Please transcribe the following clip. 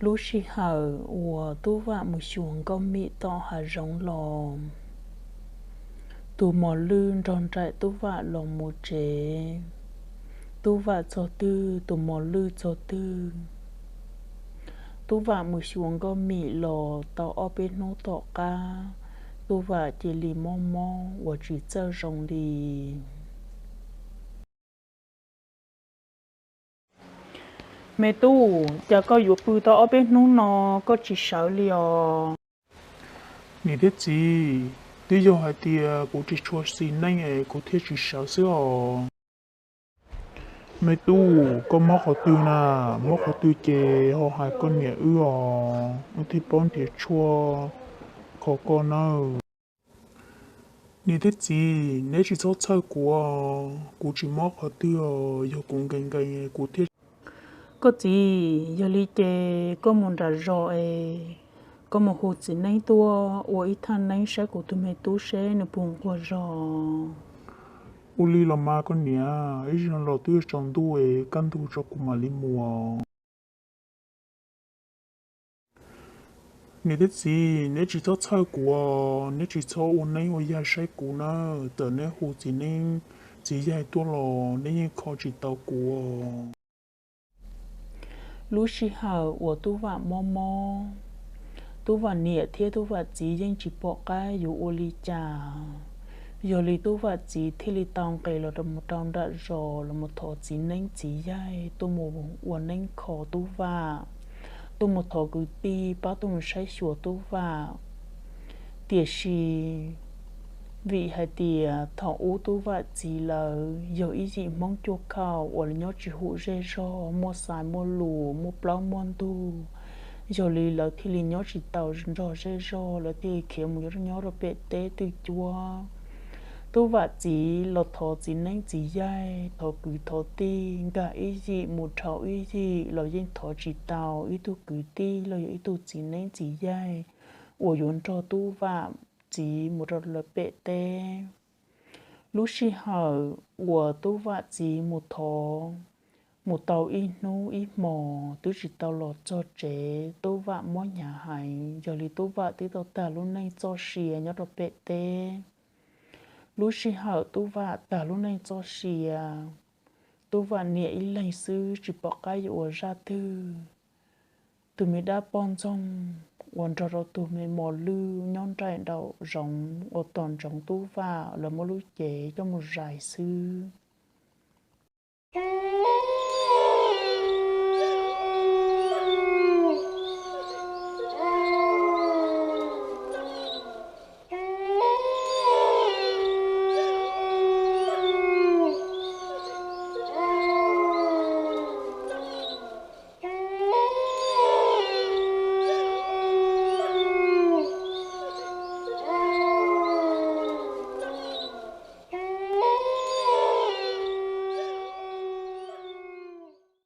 Lub sij hawm uas Tub Vam mus xyuas Nkauj Mim tom hav zoov los, tus mos lwj nrog nraim Tub Vam los mus tsev. Tub Vam txog twg, tus mos lwj txog twg. Tub Vam mus xyuas Nkauj Mim los tau ob peb hnub tom qab, Tub Vam cia li mob mob uas tsis txawj zoo li. Me tub, cas koj yuav pw tau ob peb hnub no koj tsis sawv li os? Niam thiab txiv, twb yog hais tias kuv tsis tshua xis neej es kuv thiaj tsis sawv xwb os. Me tub, koj mob qhov twg na? Mob qhov twg ces ho hais koj niam wb os, wb thiaj paub nrhiav tshuaj kho koj nawb. Niam thiab txiv, neb tsis txhob txhawj kuv os, kuv tsis mob qhov twg os, yog kuv nkees nkees kuv thiaj. Koj txiv, yog li ces koj mus nram zos es koj mus hu txiv neeb tuaj ua ib thaj neeb saib kuv tus me tub seb nws puas nquag zog. Ua li los mas koj niam, ib zaug los twb tsaus ntuj es kaj ntug tso kuv mam li mus. Niam thiab txiv, neb tsis txhob txhawj kuv os, neb tsis txhob ua neeb ua yaig saib kuv nawb, txawm neb hu txiv neeb txiv yaig tuaj los neb yeej kho tsis tau kuv os. Lub sij hawm uas Tub Vam mob mob, Tub Vam niam thiab Tub Vam txiv yeej tsis pom qab yuav ua li cas. Yog li Tub Vam txiv thiaj li tau nqes los mus rau nram zos los mus thov txiv neeb txiv yaig tuaj mus ua neeb kho Tub Vam, tuaj mus thov kwv tij pab tuaj mus saib xyuas Tub Vam. Tiam sis vim hais tias thaum ub Tub Vam txiv lawv yog ib yim Hmoob cuaj khaum uas lawv nyob tsis hum zej zog, muaj xais muaj lus, muaj plaub muaj ntug, yog li lawv thiaj li nyob tsis tau nrog zej zog, lawv thiaj li khiav mus nyob rau pem teb twj cuab. Tub Vam txiv los thov txiv neeb txiv yaig, thov kwv thov tij nkag ib yim mus dhau ib yim los yeej thov tsis tau ib tug kwv tij los yog ib tug txiv neeb txiv yaig uas yuav nrog Tub Vam txiv mus rau lawv pem teb. Lub sij hawm uas Tub Vam txiv mus thov, mus tau ib hnub ib hmos twb tsis tau los txog tsev, Tub Vam mob hnyav heev, yog li Tub Vam twb tau tag lub neej txoj sia nyob rau pem teb. Lub sij hawm Tub Vam tag lub neej txoj sia, Tub Vam niam ib leeg xwb tsis pom qab yuav ua zaj twg. Tus me dab poj ntxoog uas nrog rau tus me mos lwj nyob nraim nraum zoov uas tos ntsoov Tub Vam, lawv muab lub cev coj mus zais xwb.